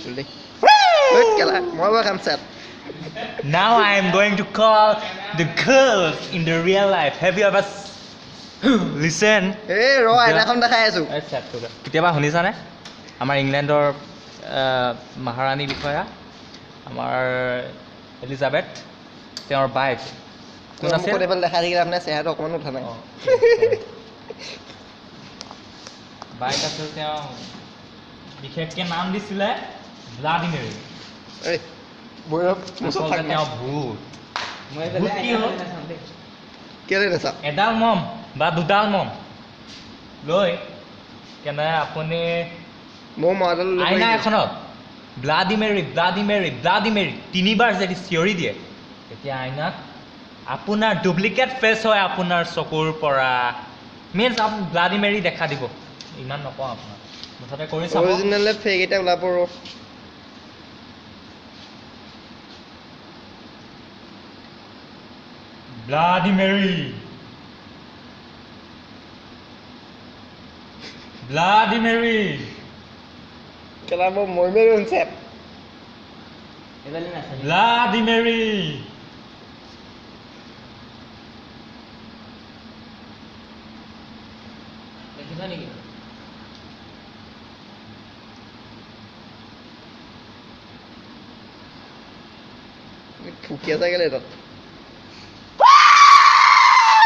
জলদি। কেলা মই বাৰু খাম set. Now I am going to call the girls in the real life. Have you ever listen? এই ৰ, আইনাখন দেখাই আছো। কেতিয়াবা শুনিছানে আমাৰ ইংলেণ্ডৰ মহাৰাণী বিষয়া আমাৰ এলিজাবেথ, তেওঁৰ বাইক কোন আছিল? মুখত এইফালে দেখাই থাকিলে আপোনাৰ চেহেৰাটো অকণমান উঠা নাই। বাইক আছিল তেওঁ, বিশেষকৈ নাম দিছিলে ব্লাডিমিৰ। এই ভৈৰৱ। আচলতে তেওঁ ভূত। ভূত কি হ'ল? কেলে নাচা? এডাল মম বা দুডাল মম লৈ কেনে আপুনি মোৰ মডেল আইনা এখনত ব্লাডিমেৰী ব্লাডিমেৰী ব্লাডিমেৰী তিনিবাৰ যদি চিঞৰি দিয়ে, তেতিয়া আইনাত আপোনাৰ ডুপ্লিকেট ফেচ হয় আপোনাৰ চকুৰ পৰা, মিনছ আপুনি ব্লাডিমেৰী দেখা দিব। ইমান নকওঁ আপোনাক, মুঠতে কৰি চাব। অৰিজিনেল ফেক এটা ওলাব ৰ। Bloody Mary, bloody Mary. কেলা মই মৰিমে দেখোন চেপ। Bloody Mary. দেখিছা নেকি? ফুকিয়া যায় কেলে তাত?